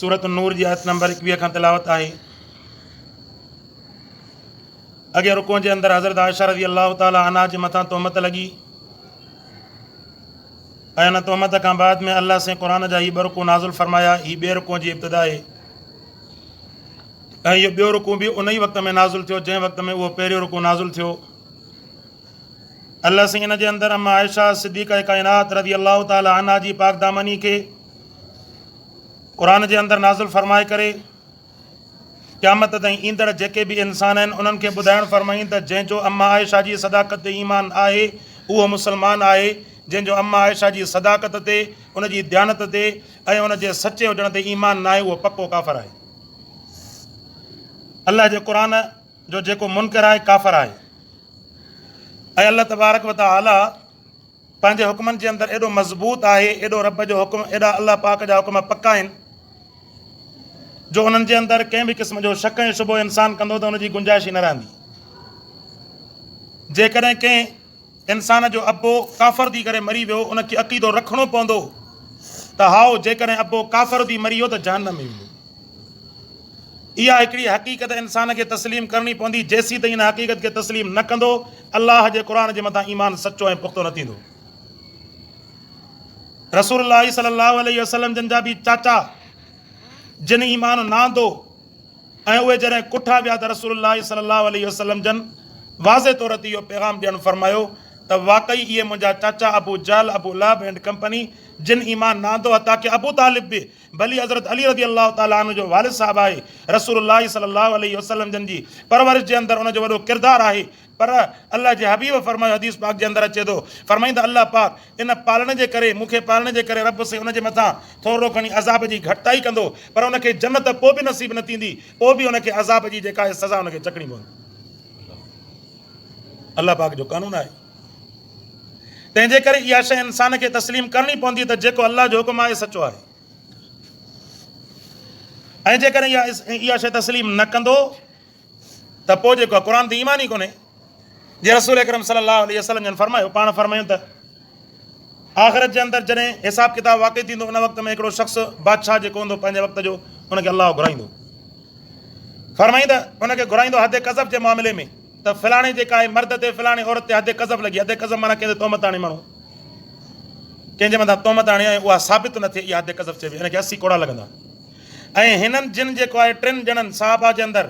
سورة النور جي آيت نمبر 21 کان تلاوت آهي. اڳئين رڪوع جي اندر حضرت عائشه رضي الله تعالٰي عنها جي مٿان تهمت لڳي ۽ ان تهمت کان بعد ۾ الله سين قرآن جا هي ٻه رڪوع نازل فرمايا. هي ٻئي رڪوع جي ابتدا آهي ۽ اهو ٻيو رڪوع به ان ئي وقت ۾ نازل ٿيو جنهن وقت ۾ اهو پهريون رڪوع نازل ٿيو. الله سين ان جي اندر اما عائشه صديقه ڪائنات رضي الله تعالٰي عنها جي پاڪ دامني کي قرآن جي اندر نازل فرمائي ڪري قيامت تائين ايندڙ جيڪي به انسان آهن انهن کي ٻڌائڻ فرمائين ته جنهن جو اما عائشه جي صداقت تي ايمان آهي اهو مسلمان آهي، جنهن جو اما عائشه جي صداقت تي، ان جي ديانت تي ۽ ان جي سچي هجڻ تي ايمان ناهي اهو پڪو ڪافر آهي. الله جي قرآن جو جيڪو منڪر آهي ڪافر آهي ۽ الله تبارڪ وتعالي پنهنجي حڪمن جي اندر ايڏو مضبوط آهي، ايڏو رب جو حڪم، ايڏا الله پاڪ جا حڪم پڪا آهن جو انهن جي اندر ڪنهن به قسم جو شڪ ۽ شبهو انسان ڪندو ته ان جي گنجائش ئي نه رهندي. جيڪڏهن ڪنهن انسان جو ابو ڪافر ٿي ڪري مري ويو، ان کي عقيدو رکڻو پوندو ته هائو جيڪڏهن ابو ڪافر ٿي مري ويو ته جهنم ۾ ويندو. اها هڪڙي حقيقت انسان کي تسليم ڪرڻي پوندي، جيسيتائين ان حقيقت کي تسليم نه ڪندو، الله جي قرآن جي مٿان ايمان سچو ۽ پختو نه ٿيندو. رسول الله صلي الله عليه وسلم جن جا به چاچا جن ايمان نه آندو ۽ اهي جڏهن ڪٺا ويا ته رسول الله صلي الله عليه وسلم جن واضح طور تي اهو پيغام ڏيڻ فرمايو ته واقعي اهي منهنجا چاچا ابو جهل، ابو لهب اينڊ ڪمپني جن ايمان نه آندو، حتيٰ ڪه ابو طالب به ڀلي حضرت علي رضي الله تعالٰي عنه جو والد صاحب آهي، رسول الله صلي الله عليه وسلم جن جي پرورش جي اندر ان جو وڏو ڪردار آهي، پر الله جي حبيب فرمايو حديث پاڪ جي اندر اچي ٿو، فرمائين ته الله پاڪ ان پالڻ جي ڪري، مون کي پالڻ جي ڪري رب سائين ان جي مٿان ٿورڙو کڻي عذاب جي گهٽتائي ڪندو، پر ان کي جنت پوء به نصيب نه ٿيندي، پوء به ان کي عذاب جي جيڪا آهي سزا ان کي چکڻي پوندي. الله پاڪ جو قانون آهي. تنهن جي ڪري اها شيء انسان کي تسليم ڪرڻي پوندي ته جيڪو الله جو حڪم آهي سچو آهي ۽ جيڪڏهن اها شيء تسليم نه ڪندو ته پوء جيڪو قرآن تي ايمان ئي ڪونهي. جي رسول اڪرم صلي الله عليه وسلم جن فرمايو، پاڻ فرمايو ته آخرت جي اندر جڏهن حساب ڪتاب واقع ٿيندو ان وقت ۾ هڪڙو شخص بادشاهه جيڪو هوندو پنهنجي وقت جو ان کي الله گهرائيندو. فرمائين ته ان کي گهرائيندو حد قذف جي معاملي ۾ ته فلاڻي جيڪا آهي مرد تي فلاڻي عورت تي حد قذف لڳي. حد قذف معنيٰ ڪنهن تي تهمت آڻي ماڻهو ڪنهن جي مٿان تهمت آڻي ۽ اها ثابت نه ٿئي اها حد قذف چئبي. ان کي 80 ڪوڙا لڳندا. ۽ هنن جن جيڪو آهي ٽن ڄڻن صحابه جي اندر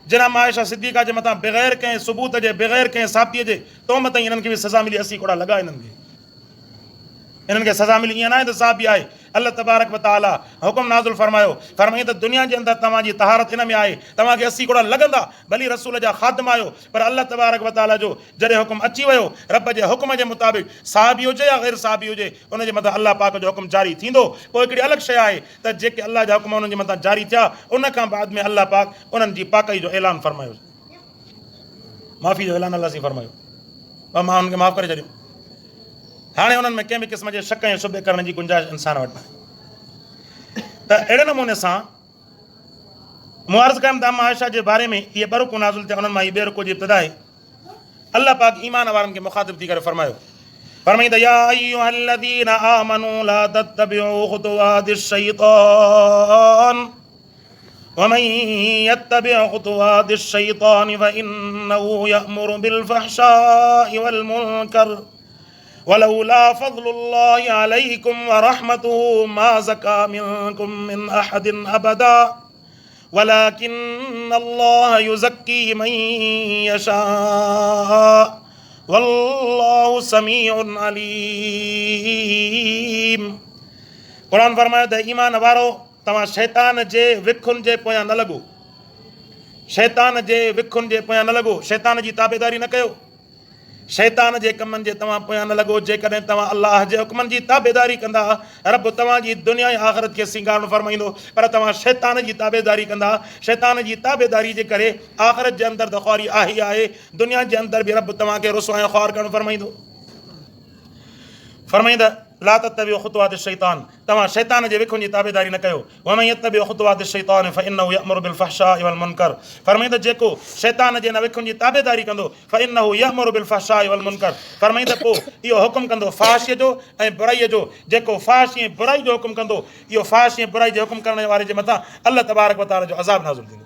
جن ام عائشه صديقه جي مٿان بغير ڪنهن ثبوت جي بغير ڪنهن ثابتي جي تهمت هنئي انهن کي به سزا ملي 80 ڪوڙا لڳا انهن کي انهن کي سزا ملي. ائين ناهي ته صحابي آهي. الله تبارڪ و تعالي حڪم نازل فرمايو، فرمائين ته دنيا جي اندر توهان جي طهارت ان ۾ آهي توهان کي 80 ڪوڙا لڳندا ڀلي رسول جا خادم آهيو پر الله تبارڪ و تعالي جو جڏهن حڪم اچي ويو رب جي حڪم جي مطابق صحابي هجي يا غير صحابي هجي ان جي مٿان الله پاڪ جو حڪم جاري ٿيندو. پوء هڪڙي الڳ شيء آهي ته جيڪي الله جا حڪم انهن جي مٿان جاري ٿيا ان کان بعد ۾ الله پاڪ انهن جي پاڪائي جو اعلان فرمايو، معافي جو اعلان الله سين فرمايو پر مان انهن کي معاف ڪري ڇڏيو. هاڻي انهن ۾ ڪنهن به قسم جي شڪ ۽ شبهي ڪرڻ جي گنجائش انسان وٽ ناهي. ته اهڙي نموني سان مون عرض ڪيم ته ام عائشه جي باري ۾ اهي ٻه رڪوع نازل ٿيا انهن مان هي ٻئي رڪوع جي ابتدا آهي. الله پاڪ ايمان وارن کي مخاطب ٿي ڪري فرمايو، فرمائين ته يا ايها الذين آمنوا لا تتبعوا خطوات الشيطان ومن يتبع خطوات الشيطان فإنه يأمر بالفحشاء والمنكر ولولا فضل الله عليكم ورحمته ما زكى منكم من أحد أبدا ولكن الله يزكي من يشاء والله سميع عليم. قرآن فرمايو ته ايمان وارو توهان شيطان جي وکن جي پويان نه لڳو، شيطان جي وکن جي پويان نه لڳو، شيطان جي تابعداري نه ڪيو، شيطان جي ڪمن جي توهان پويان نه لڳو. جيڪڏهن توهان الله جي حڪمن جي تابعداري ڪندا، رب توهان جي دنيا ۽ آخرت کي سينگارڻ فرمائيندو، پر توهان شيطان جي تابعداري ڪندا، شيطان جي تابعداري جي ڪري آخرت جي اندر ته خواري آهي ئي آهي، دنيا جي اندر به رب توهان کي رسوا ۽ خوار ڪرڻ فرمائيندو. فرمائيندا. لا تتبعوا خطوات الشيطان، توهان شيطان جي وکن جي تابعداري نه ڪيو، ومن يتبع خطوات الشيطان فانه يأمر بالفحشاء والمنڪر، فرمائين ته جيڪو شيطان جي ان وکن جي تابعداري ڪندو، فانه يأمر بالفحشاء والمنڪر، فرمائين ته پوء اهو حڪم ڪندو فحاشيء جو ۽ برائيء جو، جيڪو فحاشي ۽ برائي جو حڪم ڪندو، اهو فحاشي ۽ برائي جي حڪم ڪرڻ واري جي مٿان الله تبارڪ وتعاليٰ جو عذاب نازل ٿيندو.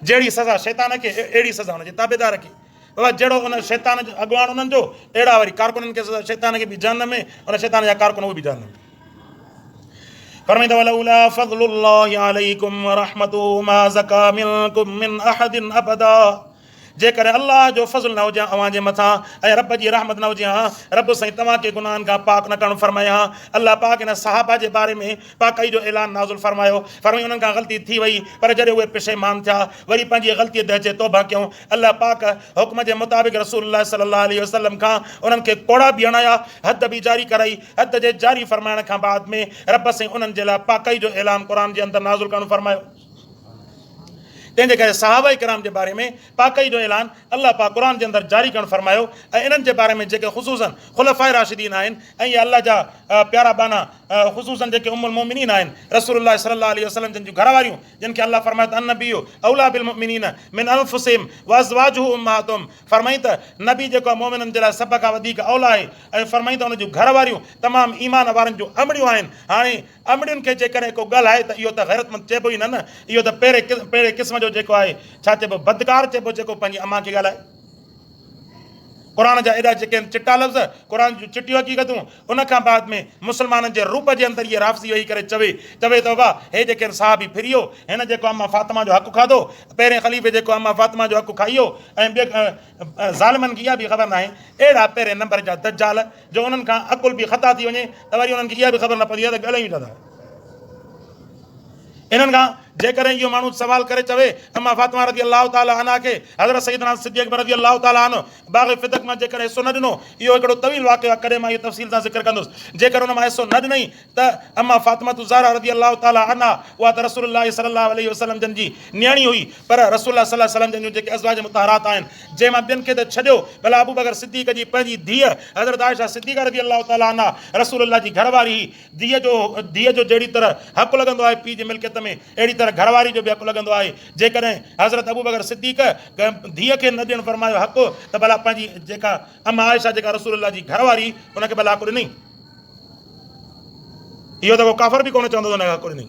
جهڙي سزا شيطان کي، اهڙي سزا ان جي تابعدار کي. بابا جهڙو ان شيطان جو اڳواڻ انهن جو، اهڙا وري ڪارڪنن کي سزا، شيطان کي به جهنم ۾، ان شيطان جا ڪارڪن اهي به جهنم ۾. فرمائيندا ولولا فضل الله عليڪم ورحمته ما زڪا منڪم من احد ابدا، جيڪڏهن الله جو فضل نه هجي ها اوهان جي مٿان ۽ رب جي رحمت نه هجي ها، رب سائين توهان کي گناهن کان پاڪ نه ڪرڻ فرمائي ها. الله پاڪ ان صحابه جي باري ۾ پاڪائي جو اعلان نازل فرمايو. فرمائي انهن کان غلطي ٿي وئي پر جڏهن اهي پشيمان ٿيا وري پنهنجي غلطيء تي اچي توبه ڪيائون. الله پاڪ حڪم جي مطابق رسول الله صلي الله عليه وسلم کان انهن کي ڪوڙا به هڻايا، حد به جاري ڪرائي. حد جي جاري فرمائڻ کان بعد ۾ رب سائين انهن جي لاء پاڪائي جو اعلان قرآن جي اندر نازل ڪرڻ فرمايو. تنهن جي ڪري صحابه ڪرام جي باري ۾ پاڪائي جو اعلان الله پاڪ قرآن جي اندر جاري ڪرڻ فرمايو ۽ انهن جي باري ۾ جيڪي خصوصاً خلفاء راشدين آهن ۽ اهي الله جا پيارا ٻانها خصوصاً جيڪي ام المومنين آهن رسول الله صلي الله عليه وسلم جن جون گهر واريون جن کي الله فرمايو ته النبي اوليٰ بالمؤمنين من انفسهم وازواجه امهاتهم فرمائين ته نبي جيڪو آهي مؤمنن جي لاء سڀ کان وڌيڪ اوليٰ آهي ۽ فرمائين ته ان جون گهر واريون تمام ايمان وارن جون امڙيون آهن. هاڻي امڙين کي جيڪڏهن ڪو ڳالهائي ته اهو ته غيرتمند چئبو ئي نه نه، اهو ته پهرين قسم جو جيڪو آهي ڇا چئبو بدڪار چئبو جيڪو پنهنجي امان کي ڳالهائي. قرآن جا ايڏا جيڪي آهن چٽا لفظ، قرآن جون چٽيون حقيقتون، ان کان بعد ۾ مسلمانن جي روپ جي اندر اهي رافضي ويهي ڪري چوي، چوي ته بابا هي جيڪي آهن صحابي ڦريو، هن جيڪو امان فاطمه جو حق کاڌو، پهرين خليفي جيڪو امان فاطمه جو حق کائي ويو ۽ ٻين ظالمن کي اها به خبر ناهي، اهڙا پهرين نمبر جا دجال جو انهن کان عقل به خطا ٿي وڃي ته وري انهن کي اها به خبر نه پوندي آهي ته ڳالهايون ڇا ٿا. انهن کان جيڪڏهن اهو ماڻهو سوال ڪري چوي اما فاطمه رضي الله تعالٰي عنها کي حضرت سيدنا صديق اڪبر رضي الله تعالٰي عنه باغ فدق مان جيڪڏهن حصو نه ڏنو، اهو هڪڙو طويل واقعو آهي ڪڏهن مان اهو تفصيل سان ذڪر ڪندس، جيڪڏهن ان مان حصو نه ڏنئي ته اما فاطمة الزهرا رضي الله تعالٰي عنها اها ته رسول الله صلي الله عليه وسلم جن جي نياڻي هئي پر رسول الله صلي الله عليه وسلم جن جون جيڪي ازواج مطهرات آهن جنهن مان ٻين کي ته ڇڏيو ڀلا ابوبڪر صديق جي پنهنجي ڌيء حضرت عائشه صديقه رضي الله تعالٰي عنها رسول الله جي گهر واري هئي ڌيء جو ڌيء جو جهڙي طرح حق لڳندو آهي پيء جي ملڪيت ۾ اهڙي طرح گهر واري جو به حق لڳندو آهي جيڪڏهن حضرت ابوبڪر صديق ڌيء کي نه ڏيڻ فرمايو حق ته ڀلا پنهنجي جيڪا اما عائشه جيڪا رسول الله جي گهر واري هئي ان کي ڀلا حق ڏنئي؟ اهو ته ڪو ڪافر به ڪونه چوندو ته ان کي حق ڏنئي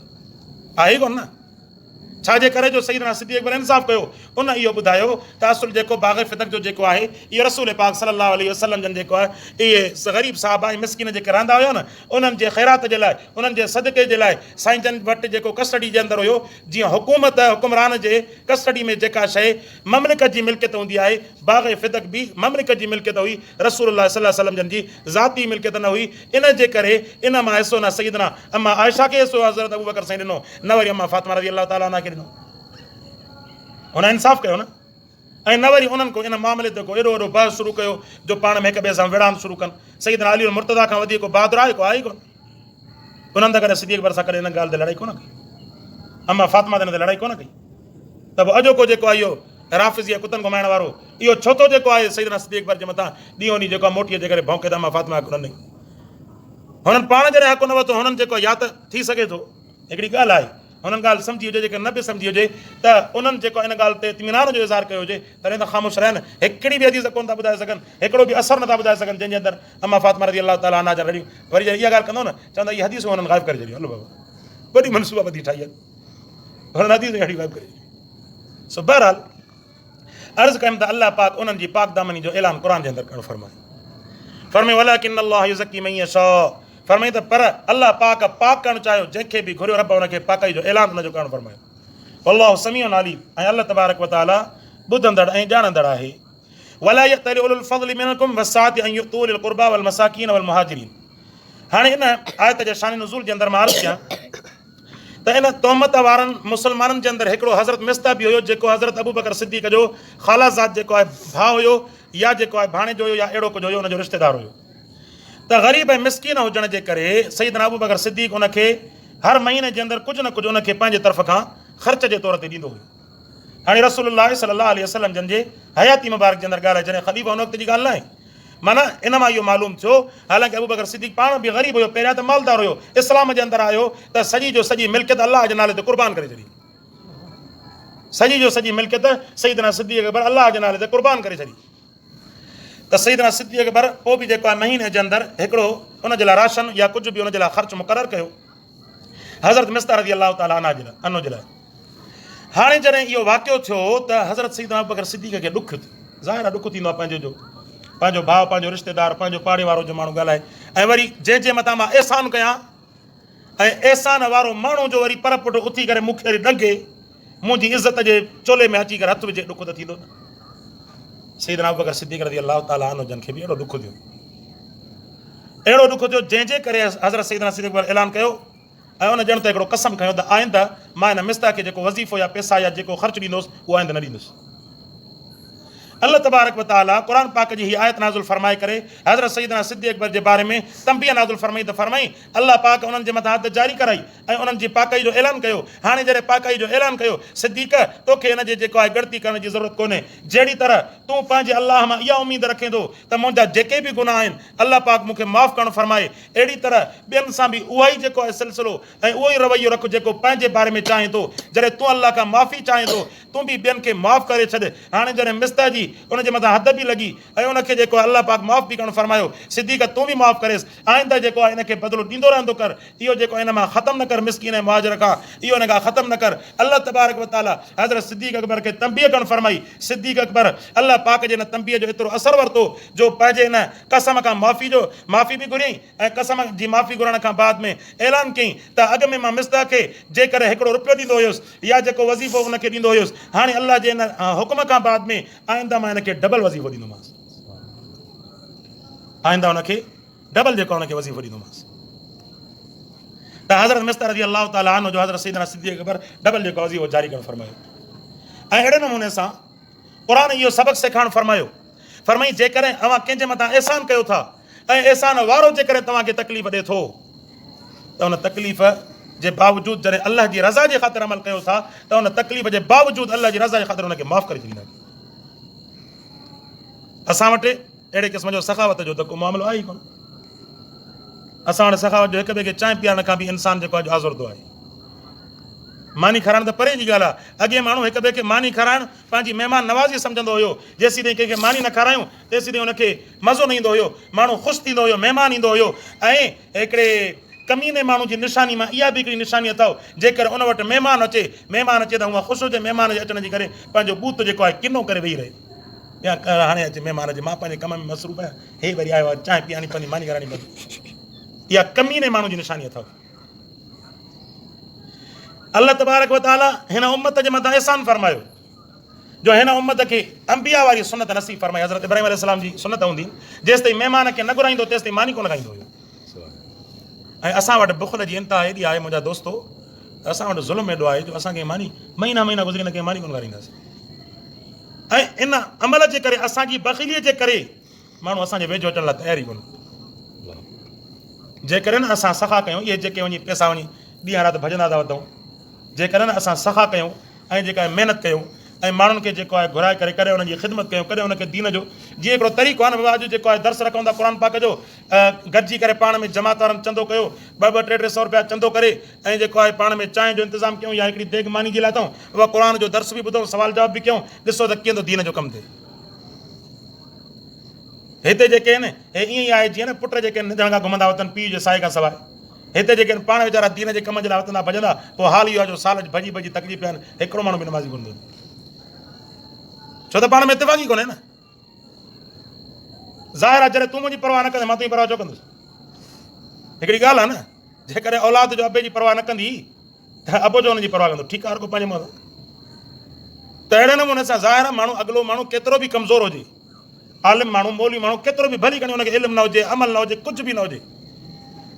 آهي ئي ڪونه نه. ڇا جي ڪري جو سيدنا صديق اڪبر انصاف ڪيو ان اهو ٻڌايو ته اصل جيڪو باغ فدق جو جيڪو آهي اهو رسول پاڪ صلي الله عليه وسلم جن جيڪو آهي اهي غريب صحابه ۽ مسڪين جيڪي رهندا هيا نه انهن جي خيرات جي لاء انهن جي صدقي جي لاء سائين جن وٽ جيڪو ڪسٽڊي جي اندر هيو جيئن حڪومت حڪمران جي ڪسٽڊي ۾ جيڪا شيء مملڪت جي ملڪيت هوندي آهي باغ فدق به مملڪت جي ملڪيت هئي، رسول الله صلي الله عليه وسلم جن جي ذاتي ملڪيت نه هئي، ان جي ڪري ان مان حصو نه سيدنا اما عائشه کي حصو حضرت ابوبڪر سائين ڏنو، نه وري اما فاطمه رضي الله تعالٰي عنها کي ڏنو. هن انصاف ڪيو نه ۽ نه وري انهن ڪو ان معاملي تي ڪو ايڏو وڏو بحث شروع ڪيو جو پاڻ ۾ هڪ ٻئي سان وڙهاند شروع ڪن. سيدنا علي المرتضيٰ کان وڌيڪ ڪو بهادر آهي؟ ڪو آهي ئي ڪونه. انهن ته ڪڏهن صديق اڪبر سان ڪڏهن ان ڳالهه تي لڙائي ڪونه ڪئي. اما فاطمه ته ان تي لڙائي ڪونه ڪئي. ته پوء اڄوڪو جيڪو آهي اهو رافضي ۽ ڪتن گهمائڻ وارو اهو ڇو ٿو جيڪو آهي سيدنا صديق اڪبر جي مٿان ڏينهون ڏينهن جيڪو آهي موٽي جي ڪري ڀونڪي ته اما فاطمه حق نه ڏنئي. هنن پاڻ جڏهن حق نه ورتو هنن جيڪو يا ته ٿي سگهي ٿو هڪڙي ڳالهه آهي هنن ڳالهه سمجهي هجي جيڪر نه به سمجهي هجي ته انهن جيڪو ان ڳالهه تي اطمينان جو اظهار ڪيو هجي تڏهن ته خاموش رهن هڪڙي به حديث ڪونه ٿا ٻڌائي سگهن هڪڙو به اثر نٿا ٻڌائي سگهن جنهن جي اندر اما فاطمه رضي الله تعالٰي عنها جا رڙيون وري جڏهن اها ڳالهه ڪندو نه چوندا اهي حديثون هنن غائب ڪري ڇڏيون هلو بابا وڏي منصوبه بندي ٺاهي آهي هنن حديث اهڙي غائب ڪري ڇڏي. سو بهرحال عرض ڪيم ته الله پاڪ انهن جي پاڪ دامني جو اعلان قرآن جي اندر ڪرڻ فرمائي. فرمائي ولڪن الله يزڪي من يشاء، فرمائي ته پر الله پاڪ پاڪ ڪرڻ چاهيو جنهن کي به گهريو رب ان کي پاڪائي جو اعلان ان جو ڪرڻ فرمايو. والله سميع عليم، ۽ الله تبارڪ وتعالي ٻڌندڙ ۽ ڄاڻندڙ آهي. ولا يأتل اولو الفضل منڪم والسعة ان يؤتوا اولي القربى والمساڪين والمهاجرين. هاڻي ان آيت جي شان نزول جي اندر مان عرض ڪيان ته ان تهمت وارن مسلمانن جي اندر هڪڙو حضرت مسطح به هيو جيڪو حضرت ابوبڪر صديق جو خاله زاد جيڪو آهي ڀاء هيو يا جيڪو آهي ڀاڻيجو هيو يا اهڙو ڪجهه هيو ان جو رشتيدار هيو ته غريب ۽ مسڪين هجڻ جي ڪري سيدنا ابوبڪر صديق ان کي هر مهيني جي اندر ڪجهه نه ڪجهه ان کي پنهنجي طرف کان خرچ جي طور تي ڏيندو هيو. هاڻي رسول الله صلي الله عليه وسلم جن جي حياتي مبارڪ جي اندر ڳالهه آهي جڏهن خليفه ان وقت جي ڳالهه ناهي. معنيٰ ان مان اهو معلوم ٿيو، حالانڪه ابوبڪر صديق پاڻ به غريب هيو، پهريان ته مالدار هيو، اسلام جي اندر آيو ته سڄي جو سڄي ملڪيت الله جي نالي تي قربان ڪري ڇڏي. سڄي جو سڄي ملڪيت سيدنا صديق اڪبر الله جي نالي تي قربان ڪري ڇڏي. ته سيدنا صديق اڪبر پوء به جيڪو آهي مهيني جي اندر هڪڙو ان جي لاء راشن يا ڪجهه به ان جي لاء خرچ مقرر ڪيو حضرت مسطح رضي الله تعالٰي عنه جي لاء عنه جي لاء. هاڻي جڏهن اهو واقعو ٿيو ته حضرت سيدنا ابوبڪر صديق کي ڏک ٿيو. ظاهر آهي ڏک ٿيندو آهي پنهنجو جو پنهنجو ڀاء پنهنجو رشتيدار پنهنجو پاڙي وارو جو ماڻهو ڳالهائي ۽ وري جنهن جي مٿان مان احسان ڪيان ۽ احسان وارو ماڻهو جو وري پر پٽ اٿي ڪري مون کي وري ڏنگي منهنجي عزت جي چولي ۾ اچي ڪري هٿ وجهي ڏک ته ٿيندو نه. سيدنا ابوبڪر صديق رضي الله تعالٰي عنه جن کي به اهڙو ڏک ٿيو، اهڙو ڏک ٿيو جنهن جي ڪري حضرت سيدنا صديق اڪبر اعلان ڪيو ۽ ان ڄڻ ته هڪڙو قسم کنيو ته آئنده مان هن مسطح کي جيڪو وظيفو يا پئسا يا جيڪو خرچ ڏيندوس اهو آئنده نه ڏيندس. الله تبارڪ و تعالي قرآن پاڪ جي هي آيت نازل فرمائي ڪري حضرت سيدنا صديق اڪبر جي باري ۾ تنبيهه نازل فرمائي ته فرمائي الله پاڪ انهن جي مٿان حد جاري ڪرائي ۽ انهن جي پاڪائي جو اعلان ڪيو. هاڻي جڏهن پاڪائي جو اعلان ڪيو، صديق! توکي ان جي جيڪو آهي ڳڻتي ڪرڻ جي ضرورت ڪونهي. جهڙي طرح تون پنهنجي الله مان اها اميد رکين ٿو ته منهنجا جيڪي به گناهه آهن، الله پاڪ مون کي معاف ڪرڻ فرمائي، اهڙي طرح ٻين سان به اها ئي جيڪو آهي سلسلو ۽ اهو ئي رويو رک جيڪو پنهنجي باري ۾ چاهين ٿو. جڏهن تون الله کان معافي چاهين ٿو، تون به ٻين کي معاف ڪري ڇڏ. هاڻي جڏهن مسطح جي ان جي مٿان حد به لڳي ۽ ان کي جيڪو آهي الله پاڪ معاف به ڪرڻ فرمايو، صديق! تون به معاف ڪريس. آئنده جيڪو آهي ان کي بدلو ڏيندو رهندو ڪر. اهو جيڪو ان مان ختم نه ڪر مسڪين ۽ مهاجر کان اهو ان کان ختم نه ڪر. الله تبارڪ و تعالي حضرت صديق اڪبر کي تنبيهه ڪرڻ فرمائي. صديق اڪبر الله پاڪ جي ان تنبيهه جو ايترو اثر ورتو جو پنهنجي ان قسم کان معافي جو معافي به گهريائين ۽ قسم جي معافي گهرڻ کان بعد ۾ اعلان ڪيائين ته اڳ ۾ مان مسطح کي جيڪڏهن هڪڙو رپيو ڏيندو هيس يا جيڪو وظيفو ان کي ڏيندو هيس هاڻي الله جي ان حڪم کان بعد ۾ آئنده مان ان کي ڊبل وظيفو ڏيندومانس. آئنده ان کي ڊبل جيڪو ان کي وظيفو ڏيندومانس. ته حضرت مسطح رضي الله تعالٰي عنه جو حضرت سيدنا صديق اڪبر ڊبل جيڪو وظيفو جاري ڪرڻ فرمايو. ۽ اهڙي نموني سان قرآن اهو سبق سيکارڻ فرمايو. فرمائي جيڪڏهن اوهان ڪنهن جي مٿان احسان ڪيو ٿا ۽ احسان وارو جيڪڏهن توهان کي تڪليف ڏي ٿو ته ان تڪليف جي باوجود جڏهن الله جي رضا جي خاطر عمل ڪيو ٿا ته ان تڪليف جي باوجود الله جي رضا جي خاطر ان کي معاف ڪري ڇڏيندا. اسان وٽ اهڙي قسم جو سخاوت جو ته ڪو معاملو آهي ئي ڪونه. اسان وٽ سخاوت جو هڪ ٻئي کي چانهه پيارڻ کان به انسان جيڪو آهي جو آزردو آهي. ماني کارائڻ ته پري جي ڳالهه آهي. اڳي ماڻهو هڪ ٻئي کي ماني کارائڻ پنهنجي مهمان نوازي سمجهندو هيو. جيسين تائين ڪنهن کي ماني نه کارايون تيسين تائين ان کي مزو نه ايندو هيو. ماڻهو خوش ٿيندو هيو، مهمان ايندو هيو ۽ هڪڙي ڪميني ماڻهو جي نشاني مان اها به هڪڙي نشاني اٿئو، جيڪر ان وٽ مهمان اچي، مهمان اچي ته هونء خوش هجي، مهمان جي اچڻ جي ڪري پنهنجو ٻوت جيڪو آهي ڪنو ڪري ويهي رهي. يا هاڻي اچي مهمان اچي، مان پنهنجي ڪم ۾ مصروف آهيان، هي وري آيو آهي، چانهه پيارڻي پوندي، ماني کارائڻي پوندي. اها ڪميني ماڻهو جي نشاني اٿئو. الله تبارڪ و تعالي هن امت جي مٿان احسان فرمايو جو هن امت کي انبياء واري سنت نصيب فرمائي. حضرت ابراهيم عليه السلام جي سنت هوندي جيستائين مهمان کي نه گهرائيندو تيستائين ماني ڪونه کائيندو هيو. ۽ اسان وٽ بخل جي انتها ايڏي آهي منهنجا دوستو ته اسان وٽ ظلم ايڏو آهي جو اسان کي ماني مهينا مهينا گذري نه ڪنهن ماني ڪونه کارائينداسين. ۽ ان عمل جي ڪري اسان جي بخيلي جي ڪري ماڻهو اسان جي ويجهو اچڻ لاء تيار ئي ڪونه. جيڪڏهن نه اسان سخا ڪيون، اهي جيڪي وڃي پئسا وڃي ڏينهن رات ڀڄندا ٿا وتون، جيڪڏهن نه اسان سخا ڪيون ۽ جيڪا محنت ڪيون ۽ ماڻهن کي جيڪو آهي گهرائي ڪري ڪڏهن انهن جي خدمت ڪيون، ڪڏهن ان کي دين جو جيئن هڪڙو طريقو آهي نه بابا اڄ جيڪو آهي درس رکون ٿا قرآن پاڪ جو، گڏجي ڪري پاڻ ۾ جماعت وارن چندو ڪيو، ٻه ٻه ٽي ٽي سئو روپيا چندو ڪري ۽ جيڪو آهي پاڻ ۾ چانهه جو انتظام ڪيون يا هڪڙي ديڳ ماني جي لاء اٿئون بابا قرآن جو درس به ٻڌون سوال جواب به ڪيون، ڏسو ته ڪيئن ٿو دين جو ڪم ٿئي. هتي جيڪي آهن، هي ائين ئي آهي جيئن نه پٽ جيڪي آهن ننڍڻ کان گهمندا وتن پيء جي سائي کان سواء. هتي جيڪي آهن پاڻ ويچارا دين جي ڪم جي لاء وتندا ڀڄندا، پوء حال اهو آهي جو سال ڀڄي ڀڄي ٿڪجي پيا آهن، هڪڙو ماڻهو به نمازي ڪونه ٿو ٿئي. ڇو ته پاڻ ۾ اتفاق ئي ڪونهي نه. ظاهر آهي جڏهن تون منهنجي پرواهه نه ڪندين مان تنهنجي پرواهه ڇو ڪندس؟ هڪڙي ڳالهه آهي نه، جيڪڏهن اولاد جو ابي جي پرواهه نه ڪندي ته ابو جو ان جي پرواهه ڪندو؟ ٺيڪ آهي هر ڪو پنهنجي منهن سان. ته اهڙي نموني سان ظاهر آهي ماڻهو اڳلو ماڻهو ڪيترو به ڪمزور هجي، عالم ماڻهو مولوي ماڻهو ڪيترو به ڀلي کڻي ان کي علم نه هجي، عمل نه هجي، ڪجهه به نه هجي،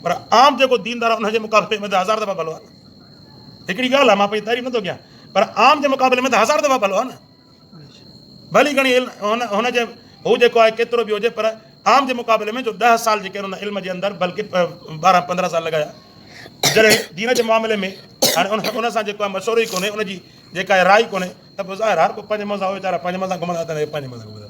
پر عام جيڪو ديندار آهي ان جي مقابلي ۾ ته هزار دفعا ڀلو آهي نه. هڪڙي ڳالهه آهي مان پنهنجي تعريف نٿو ڪيان، پر عام جي مقابلي ۾ ته هزار دفعا ڀلو آهي نه. ڀلي کڻي هن هن جي هو جيڪو آهي ڪيترو به هجي پر عام جي مقابلي ۾ جو 10 سال جيڪي ان علم جي اندر بلڪه 12 15 سال لڳايا جڏهن دين جي معاملي ۾ هاڻي ان ان سان جيڪو آهي مشورو ئي ڪونهي ان جي جيڪا آهي راء ئي ڪونهي ته پوء ظاهر هر ڪو پنهنجي منهن سان ويچارا پنهنجي منهن سان گهمندا ته پنهنجي منهن سان گهمندا.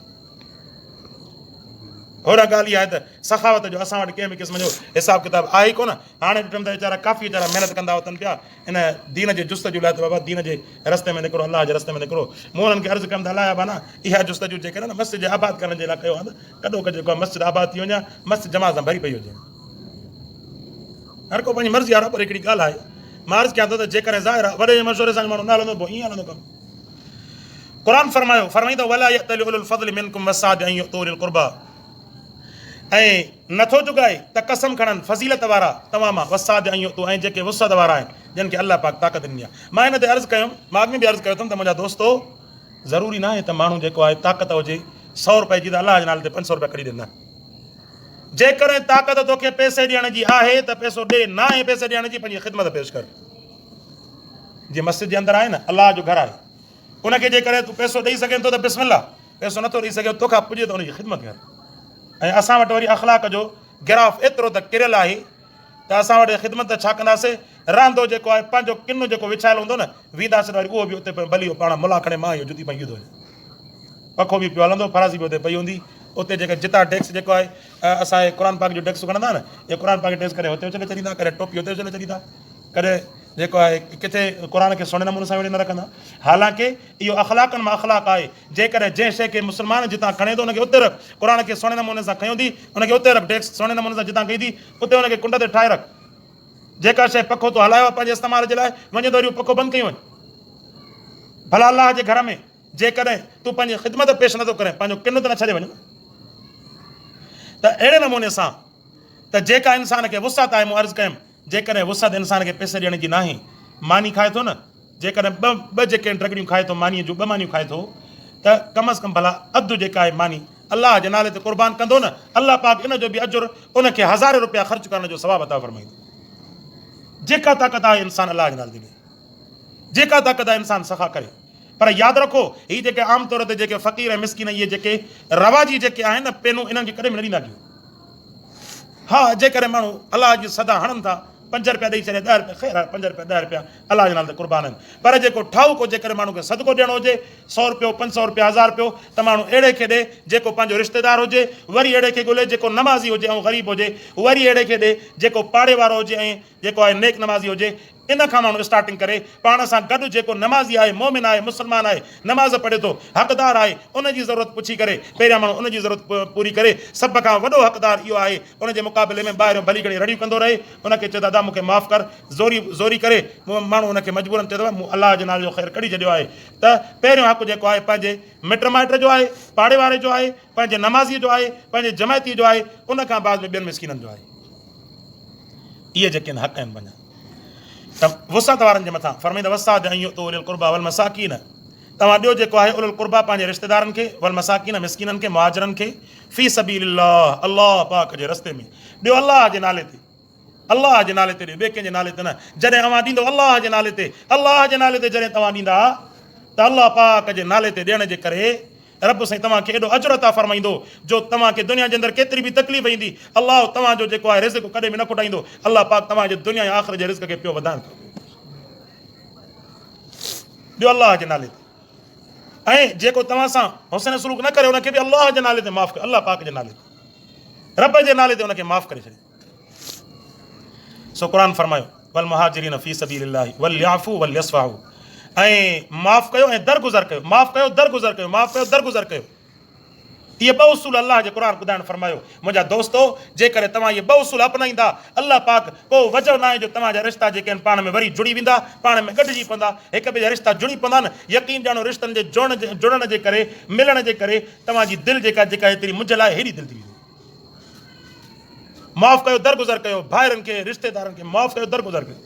هوڏانهن ڳالهه اها آهي ته سخاوت جو اسان وٽ ڪنهن به قسم جو حساب ڪتاب آهي ئي ڪونه. هاڻي ڏٺم ته ويچارا ڪافي ويچارا محنت ڪندا وتن پيا ان دين جي جستجو لاء ته بابا دين جي رستي ۾ نڪرو الله جي رستي ۾ نڪرو. مون انهن کي عرض ڪيم ته الله جا ٻانها اها جستجو جيڪڏهن نه مسجد جي آباد ڪرڻ جي لاء ڪيو ها ته ڪڏهوڪ جيڪو آهي مسجد آباد ٿي وڃي ها، مسجد جماعت سان ڀري پئي هجي ها. هر ڪو پنهنجي مرضي وارو آهي پر هڪڙي ڳالهه آهي مان عرض ڪيان ٿو ته جيڪڏهن ظاهر آهي وڏي جي مشوري سان ماڻهو نه هلندو پوء ائين هلندو ڪم. قرآن فرمايو، فرمائين ته ولا يأتل اولو الفضل منڪم والسعة ان يؤتوا اولي القربيٰ ۽ نٿو جڳائي ته قسم کڻن فضيلت وارا توهان مان والسعة ان يؤتوا ۽ جيڪي وسعت وارا آهن جن کي الله پاڪ طاقت ڏني آهي. مان هن تي عرض ڪيم، مان اڳ ۾ به عرض ڪيو اٿم ته منهنجا دوستو ضروري ناهي ته ماڻهو جيڪو آهي طاقت هجي سئو روپئي جي ته الله جي نالي تي 500 روپيا ڪڍي ڏي نه جيڪڏهن طاقت توکي پئسي ڏيڻ جي آهي ته پئسو ڏي ناهي پئسي ڏيڻ جي پنهنجي خدمت پيش ڪر. جي مسجد جي اندر آهي نه الله جو گهر آهي ان کي جيڪڏهن تون پئسو ڏئي سگهين ٿو ته بسم الله پئسو نٿو ڏئي سگهين توکان پڄي ته ان جي خدمت ڪر ۽ اسان وٽ وري اخلاق جو گراف ايترو ته ڪريل آهي ته اسان وٽ خدمت ته ڇا ڪنداسي رهندو جيڪو آهي پنهنجو ڪن جيڪو وڇايل هوندو نه وينداسي ته وري اهو به اتي پيو ڀلي اهو پاڻ ملا کڻي مان اهو جتي پائي ايندو وڃي پکو به پيو هلندو فرازي به اتي پئي هوندي اتي جيڪا جتا ڊيڪس جيڪو آهي اسان قرآن پاڪ جو ڊيڪس کڻندا نه اهي قرآن پاڪ ڊيڪس ڪڏهن هتي اڇلي ڇڏيندا ڪڏهن ٽوپي هتي اڇلي ڇڏيندا ڪڏهن جيڪو آهي ڪٿي قرآن کي سهڻي نموني سان ويڙهي نه رکندا. حالانڪه اهو اخلاقن مان اخلاق آهي. جيڪڏهن جنهن شيء کي مسلمان جتان کڻي ٿو ان کي اتي رک. قرآن کي سهڻي نموني سان کنيو ٿي ان کي اتي رک. ڊيسڪ سهڻي نموني سان جتان کنئي ٿي اتي ان کي ڪنڊ تي ٺاهي رک. جيڪا شيء پکو تو هلايو آهي پنهنجي استعمال جي لاء وڃي ته وري اهو پکو بند ڪيون وڃ. ڀلا الله جي گهر ۾ جيڪڏهن تون پنهنجي خدمت پيش نٿو ڪرين پنهنجو ڪن ته نه ڇڏي وڃ نه. ته اهڙي نموني سان ته جيڪا انسان کي وسعت آهي مون عرض ڪيم جيڪڏهن وسعت انسان کي پئسي ڏيڻ جي ناهي ماني کائي ٿو نه جيڪڏهن ٻه ٻه جيڪي ڊرگڙيون کائي ٿو مانيء جون ٻه مانيون کائي ٿو ته ڪم از ڪم ڀلا اڌ جيڪا آهي ماني الله جي نالي تي قربان ڪندو نه الله پاڪ ان جو به اجر ان کي هزارين روپيا خرچ ڪرڻ جو ثواب عطا فرمائيندو. جيڪا طاقت آهي انسان الله جي نالي تي ڏي جيڪا طاقت آهي انسان سخا ڪري پر ياد رکو هي جيڪي عام طور تي جيڪي فقير ۽ مسڪين اهي جيڪي رواجي جيڪي آهن نه پينون انهن کي ڪڏهن به نه ڏيندا ڪيو. ها جيڪڏهن ماڻهو الله جي صدا هڻن ٿا پنج رپيا ڏئي ڇڏيا ڏهه رپيا خير آهي پنج رپيا ڏهه رپيا الله جي نالي تي قربان آهن پر جيڪو ٺاهوڪو جيڪڏهن ماڻهو کي صدقو ڏيڻو هجي سئو رپيو پنج سئو رپيا هزار رپيو ته ماڻهو اهڙي کي ڏي جيڪو پنهنجو رشتيدار هجي وري اهڙي کي ڳولي جيڪو نمازي هجي ۽ غريب هجي وري اهڙي کي ڏي جيڪو پاڙي وارو هجي ۽ جيڪو آهي نيڪ نمازي هجي ان کان ماڻهو اسٽارٽنگ ڪري، پاڻ سان گڏ جيڪو نمازي آهي، مؤمن آهي، مسلمان آهي، نماز پڙهي ٿو، حقدار آهي، ان جي ضرورت پڇي ڪري، پهريان ماڻهو ان جي ضرورت پوري ڪري، سڀ کان وڏو حقدار اهو آهي، ان جي مقابلي ۾ ٻاهريون ڀلي گهڙي رڙيون ڪندو رهي، ان کي چئي ته ادا مون کي معاف ڪر، زوري زوري ڪري، ماڻهو ان کي مجبورن چئي ته مون الله جي نالي جو خير ڪڍي ڇڏيو آهي ته پهريون حق جيڪو آهي پنهنجي مٽ مائٽ جو آهي، پاڙي واري جو آهي، پنهنجي نمازيء جو آهي، پنهنجي جماعتيء جو آهي، ان کان بعد ۾ ٻين مسڪينن جو آهي. اهي جيڪي آهن حق آهن پنهنجا ته وسعت وارن جي مٿان فرمائيندا وسعت ان يؤتوا اولي القربا والمساڪين توهان ڏيو جيڪو آهي اولي القربا پنهنجي رشتيدارن کي والمساڪين مسڪينن کي مهاجرن کي في سبيل الله الله پاڪ جي رستي ۾ ڏيو الله جي نالي تي الله جي نالي تي ڏيو ٻئي ڪنهن جي نالي تي نه جڏهن اوهان ڏيندو الله جي نالي تي الله جي نالي تي جڏهن توهان ڏيندا ته الله پاڪ جي نالي تي ڏيڻ جي ڪري رب سائين توهان کي ايڏو اجر عطا فرمائيندو جو توهان کي دنيا جي اندر ڪيتري به تڪليف ايندي الله توهان جو جيڪو آهي رزق ڪڏهن به نه کٽائيندو الله پاڪ توهان جي دنيا ۽ آخرت جي رزق کي پيو وڌائڻ ٿو ڏيو الله جي نالي تي ۽ جيڪو توهان سان حسن سلوڪ نه ڪري ان کي به الله جي نالي تي معاف ڪري الله پاڪ جي نالي تي رب جي نالي تي ان کي معاف ڪري ڇڏي سو قرآن فرمايو والمهاجرين في سبيل الله وليعفو وليصفحوا ۽ معاف ڪيو ۽ درگذر ڪيو معاف ڪيو درگذر ڪيو معاف ڪيو درگذر ڪيو اهي ٻه اصول الله جي قرآن ٻڌائڻ فرمايو منهنجا دوستو جيڪڏهن توهان اهي ٻه اصول اپنائيندا الله پاڪ ڪو وجهه ناهي جو توهان جا رشتا جيڪي آهن پاڻ ۾ وري جڙي ويندا پاڻ ۾ ڳنڍجي پوندا هڪ ٻئي جا رشتا جڙي پوندا نه يقين ڄاڻو رشتن جي جوڙڻ جڙڻ جي ڪري ملڻ جي ڪري توهان جي دل جيڪا جيڪا هيتري منجهيل آهي هيڏي دل ٿي ويندي معاف ڪيو درگذر ڪيو ڀائرن کي رشتيدارن کي معاف ڪيو درگذر ڪيو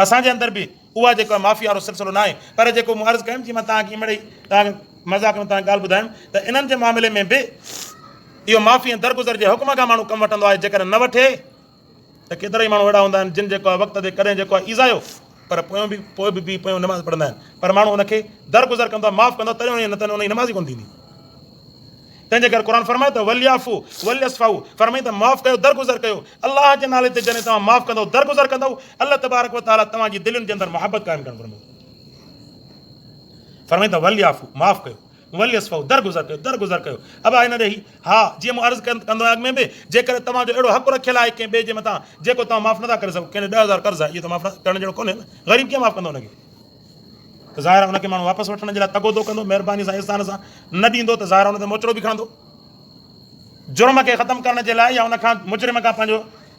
اسان جي اندر به اها جيڪو معافي وارو سلسلو ناهي پر جيڪو مون عرض ڪيم جي مان توهان کي مڙئي توهان کي مذاق ۾ توهان ڳالهه ٻڌايم ته انهن جي معاملي ۾ به اهو معافي ۽ درگذر جي حڪم کان ماڻهو ڪم وٺندو آهي جيڪڏهن نه وٺي ته ڪيترائي ماڻهو اهڙا هوندا آهن جن جيڪو آهي وقت تي ڪڏهن جيڪو آهي ايذايو پر پويون به پوء به بيهي پويون نماز پڙهندا آهن پر ماڻهو ان کي درگذر ڪندو آهي معاف ڪندو آهي تڏهن نه ته ان جي نماز ئي ڪونه ٿيندي. تنهن جي ڪري قرآن فرمايو ته وليعفو وليصفحو فرمائي ته معاف ڪيو درگذر ڪيو الله جي نالي تي جڏهن توهان معاف ڪندؤ درگذر ڪندؤ الله تبارڪ وتعالي توهان جي دلين جي اندر محبت قائم ڪرڻ فرمائي فرمائي ته وليعفو معاف ڪيو. وليصفحوا، درگذر ڪيو، درگذر ڪيو. ابا هن ڏي هي، ها، جيئن مون عرض ڪندو آهيان اڳ ۾ به، جيڪڏهن توهان جو اهڙو حق رکيل آهي ڪنهن ٻئي جي مٿان، جيڪو توهان معاف نٿا ڪري سگهو، ڪنهن ڏي 10,000 قرض آهي، اهو ته معاف ڪرڻ جهڙو ڪونهي نه، غريب ڪيئن معاف ڪندو ان کي؟ ته ظاهر آهي ان کي ماڻهو واپس وٺڻ جي لاء تڳو ڪندو، مهرباني سان احسان سان نه ڏيندو ته ظاهر آهي ان تي موچڙو به کڻندو. جرم کي ختم ڪرڻ جي لاء يا ان کان مجرم کان پنهنجو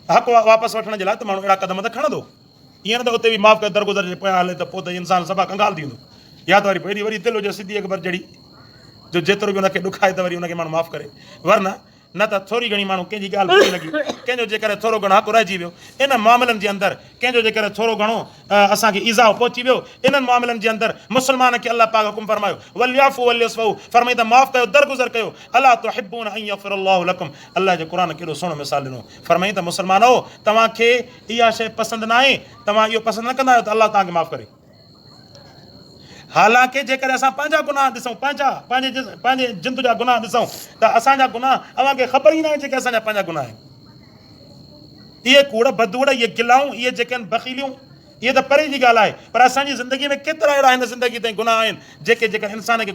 حق واپس وٺڻ جي لاء ته ماڻهو اهڙا قدم ته کڻندو. ائين نه ته اتي به معاف ڪري درگذر جي پويان هلي ته پوء ته انسان صفا ڪنگال ٿي ويندو. يا ته وري پوء ايڏي وڏي دل هجي صديق اڪبر جهڙي جو جيترو به ان کي ڏکائي ته وري ان کي ماڻهو معاف ڪري. ورنه نه ته ٿوري گهڻي ماڻهو ڪنهن جي ڳالهه بري لڳي، ڪنهن جو جيڪڏهن ٿورو گهڻو حق رهجي ويو، انهن معاملن جي اندر ڪنهن جو جيڪڏهن ٿورو گهڻو اسان کي ايذاء پهچي ويو، انهن معاملن جي اندر مسلمان کي الله پاڪ حڪم فرمايو، وليعفو وليصفحو، فرمائي ته معاف ڪيو، درگذر ڪيو، الا تحبون ان يغفر الله لڪم، الله جي قرآن ڪيڏو سهڻو مثال ڏنو، فرمائي ته مسلمانؤ! توهان کي اها شيء پسند ناهي، توهان اهو پسند نه ڪندا آهيو ته الله توهان کي معاف ڪري. حالانڪه جيڪڏهن اسان پنهنجا گناهه ڏسون، پنهنجا، پنهنجي پنهنجي جند جا گناهه ڏسون ته اسان جا گناهه اوهان کي خبر ئي ناهي جيڪي اسان جا پنهنجا گناهه آهن. اهي ڪوڙ، بدوڙ، اهي گلائون، اهي جيڪي آهن بخيليون، اهي ته پري جي ڳالهه آهي پر اسان جي زندگي ۾ ڪيترا اهڙا هن زندگي تائين گناهه آهن جيڪي جيڪڏهن انسان کي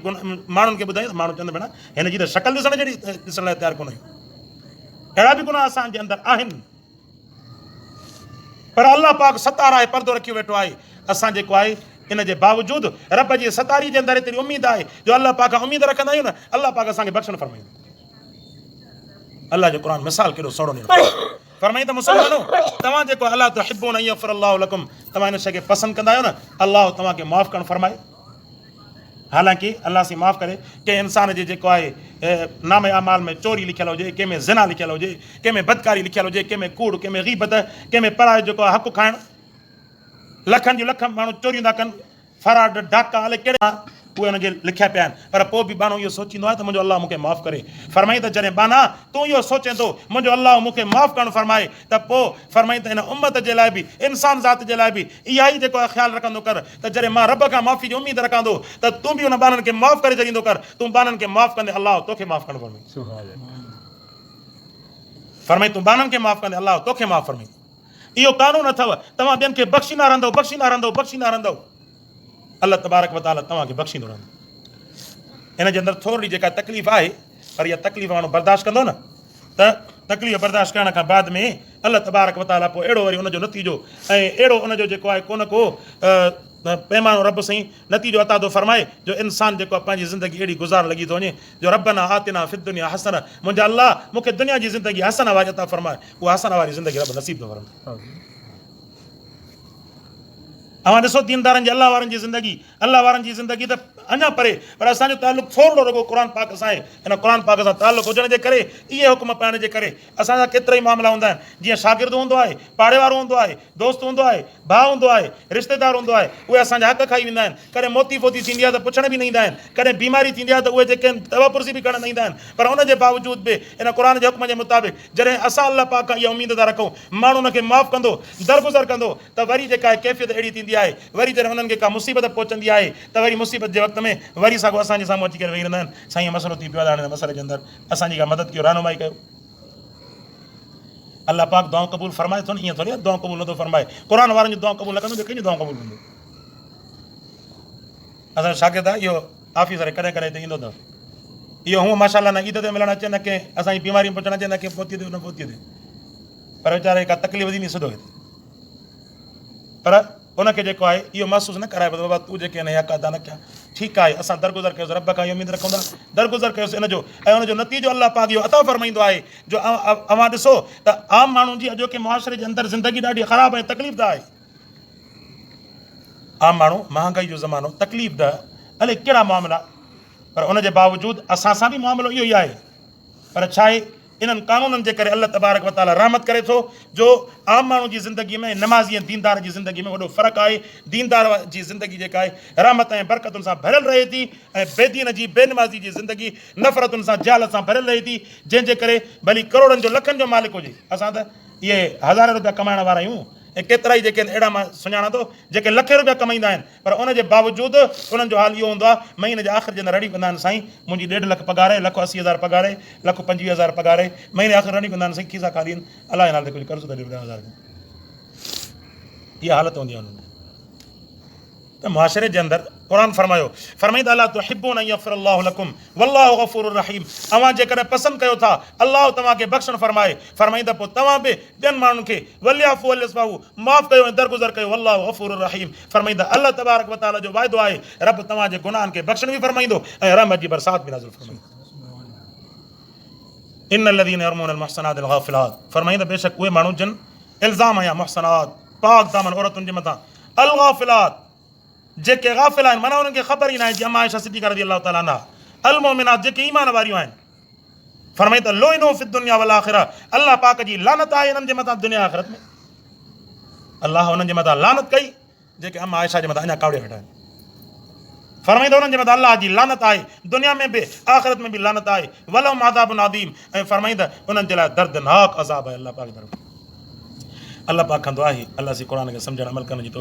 ماڻهن کي ٻڌايون ته ماڻهو چوندا ڀيڻا هن جي ته شڪل ڏسڻ جهڙي ڏسڻ لاء تيار ڪونه آهيون. اهڙا به گناهه اسان جي اندر آهن. پر الله پاڪ ستار آهي پردو رکيو ويٺو آهي اسان جيڪو آهي ان جي باوجود رب جي ستاري جي اندر ايتري اميد آهي جو الله پاڪ کان اميد رکندا آهيون نه الله پاڪ اسان کي بخشڻ فرمائيندو. الله جو قرآن مثال ڪيڏو سهڻو ڏنو. فرمائي ته مسلمانو توهان جيڪو الله تحبون ان يغفر الله لكم توهان ان شيء کي پسند ڪندا آهيو نه الله توهان کي معاف ڪرڻ فرمائي. حالانڪه الله سين معاف ڪري ڪنهن انسان جي جيڪو آهي نامه اعمال ۾ چوري لکيل هجي ڪنهن ۾ زنا لکيل هجي ڪنهن ۾ بدڪاري لکيل هجي ڪنهن ۾ ڪوڙ ڪنهن ۾ غيبت ڪنهن ۾ پرائي جيڪو آهي حق کائڻ لکن جون لک ماڻهو چوريون ٿا ڪن فراڊ ڊاڪا الائي ڪهڙا اهي ان جي لکيا پيا آهن پر پوء به ٻانهو اهو سوچيندو آهي ته منهنجو الله مون کي معاف ڪري فرمائي ته جڏهن ٻانها تون اهو سوچين ٿو منهنجو الله مون کي معاف ڪرڻ فرمائي ته پوء فرمائي ته هن امت جي لاء به انسان ذات جي لاء به اها ئي جيڪو آهي خيال رکندو ڪر ته جڏهن مان رب کان معافي جي اميد رکان ٿو ته تون به انهن ٻانهن کي معاف ڪري ڇڏيندو ڪر، تون ٻانهن کي معاف ڪندين الله توکي معاف ڪرڻ فرمائي. فرمائي تون ٻانهن کي معاف ڪندين الله توکي معاف فرمائي. اهو قانون اٿو توهان ٻين کي بخشيندا رهندؤ بخشيندا رهندؤ بخشيندا رهندؤ الله تبارڪ وتعالي توهان کي بخشيندو رهندو. ان جي اندر ٿورڙي جيڪا تڪليف آهي پر اها تڪليف ماڻهو برداشت ڪندو نه ته تڪليف برداشت ڪرڻ کان بعد ۾ الله تبارڪ وتعاليٰ پوء اهڙو وري ان جو نتيجو ۽ اهڙو ان جو جيڪو آهي ڪو نه ڪو پيمانو رب سائين نتيجو عطا ٿو فرمائي جو انسان جيڪو آهي پنهنجي زندگي اهڙي گذارڻ لڳي ٿو وڃي جو ربنا آتنا في الدنيا حسنه منهنجا الله مون کي دنيا جي زندگي حسنه واري عطا فرماء اها حسنه واري زندگي رب نصيب ٿو فرمائي. اوهان ڏسو ديندارن جي الله وارن جي زندگي الله وارن جي زندگي ته اڃا پري پر اسان جو تعلق ٿورڙو رڳو قرآن پاڪ سان آهي ان قرآن پاڪ سان تعلق هجڻ جي ڪري اهي حڪم پائڻ جي ڪري اسان جا ڪيترا ئي معاملا هوندا آهن جيئن شاگرد هوندو آهي پاڙي وارو هوندو آهي دوست هوندو آهي ڀاء هوندو آهي رشتيدار هوندو آهي اهي اسان جا حق کائي ويندا آهن ڪڏهن موتي فوتي ٿيندي آهي ته پڇڻ به نه ايندا آهن ڪڏهن بيماري ٿيندي آهي ته اهي جيڪي آهن دوا پرسي به ڪرڻ نه ايندا آهن پر ان جي باوجود به ان قرآن جي حڪم جي مطابق جڏهن اسان الله پاڪ کان اها اميد ٿا رکون ماڻهو ان کي معاف ڪندو درگذر ڪندو ته وري جيڪا آهي ڪيفيت اهڙي ٿيندي آهي، وري جڏهن انهن کي ڪا مصيبت پهچندي آهي ته وري مصيبت جي وقت ۾ وري ساڳو اسان جي سامهون اچي ڪري ويهي رهندا آهن، سائين هي مسئلو ٿي پيو آهي ته هاڻي هن مسئلي جي اندر اسان جي ڪا مدد ڪيو، رهنمائي ڪيو. الله پاڪ دعائون قبول فرمائي ٿو نه، ائين ٿوري آهي دعائون قبول نٿو فرمائي، قرآن وارن جون دعائون قبول نه ڪندو ٻيو ڪنهن جون دعائون قبول ڪندو؟ اسان جو شاگرد آهي اهو آفيسر ڪڏهن ڪڏهن هتي ايندو اٿس، اهو هونء ماشاء الله نه عيد تي ملڻ اچي نه ڪنهن اسان جي بيماري ۾ پڇڻ اچي نه ڪنهن فوتي تي نه فوتي تي، پر ويچاري کي ڪا تڪليف ٿيندي سڌو هتي. پر ان کي جيڪو آهي اهو محسوس نه ڪرائبو ته بابا تون جيڪي هن حق ادا نه ڪيا ٺيڪ آهي اسان درگذر ڪيوس رب کان اهو اميد رکون ٿا درگذر ڪيوس ان جو ۽ ان جو نتيجو الله پاڪ اهو عطا فرمائيندو آهي جو اوهان ڏسو ته عام ماڻهن جي اڄوڪي معاشري جي اندر زندگي ڏاڍي خراب ۽ تڪليف ده آهي عام ماڻهو مهانگائي جو زمانو تڪليف ده الائي ڪهڙا معاملا پر ان جي باوجود اسان سان به معاملو اهو ئي آهي پر ڇا آهي انهن قانونن جي ڪري الله تبارڪ و تعاليٰ رحمت ڪري ٿو جو عام ماڻهو جي زندگي ۾ ۽ نمازي ۽ ديندار جي زندگي ۾ وڏو فرق آهي. ديندار جي زندگي جيڪا آهي رحمت ۽ برڪتن سان ڀريل رهي ٿي ۽ بي دين جي بي نمازي جي زندگي نفرتن سان جهالت سان ڀريل رهي ٿي جنهن جي ڪري ڀلي ڪروڙن جو لکن جو مالڪ هجي اسان ته اهي هزارين روپيا ڪمائڻ وارا آهيون ۽ ڪيترائي جيڪي آهن اهڙا مان سڃاڻان ٿو جيڪي لکين روپيا ڪمائيندا آهن پر ان جي باوجود انهن جو حال اهو هوندو آهي مهيني جي آخر جي اندر رڙيون ڪندا آهن سائين منهنجي ڏيڍ لک پگهار آهي لک 80 هزار پگهار آهي لک 25 هزار پگهار آهي مهيني آخر رڙيون ڪندا آهن سائين کيسا خالي آهن الله جي نالي تي ڪجهه قرض ته ڏيو 10,000 رپيا اها حالت هوندي آهي انهن جي. ته معاشري جي اندر قرآن فرمايو، فرمائين ته الا تحبون ان يغفر الله لڪم والله غفور رحيم اوهان جيڪڏهن پسند ڪيو ٿا الله توهان کي بخشڻ فرمائي، فرمائين ته پوء توهان به ٻين ماڻهن کي وليعفو وليصفحو معاف ڪيو ۽ درگذر ڪيو والله غفور رحيم فرمائين ته الله تبارڪ وتعالي جو وعدو آهي رب توهان جي گناهن کي بخشڻ به فرمائيندو ۽ رحمت جي برسات به نازل فرمائيندو. ان الذين يرمون المحصنات الغافلات فرمائين ته بيشڪ اهي ماڻهو جن الزام هنيا محصنات پاڪ دامن عورتن جي مٿان الغافلات جيڪي غافل آهن معنيٰ انهن کي خبر ئي ناهي جي اما عائشه صديقه رضي الله تعالٰي عنها المؤمنات جيڪي ايمان واريون آهن فرمائي ته لعنوا في الدنيا والآخرة الله پاڪ جي لعنت آهي انهن جي مٿان دنيا آخرت ۾ الله انهن جي مٿان لعنت ڪئي جيڪي اما عائشه جي مٿان اڃا ڪاوڙيا ويٺا آهن. فرمائي ته انهن جي مٿان الله جي لعنت آهي، دنيا ۾ به آخرت ۾ به لعنت آهي، ولهم عذاب عظيم ۽ فرمائي ته انهن جي لاء دردناڪ عذاب آهي الله پاڪ جي طرفان. الله پاڪ کان دعا آهي الله سين قرآن کي سمجهڻ عمل ڪرڻ جي توفيق.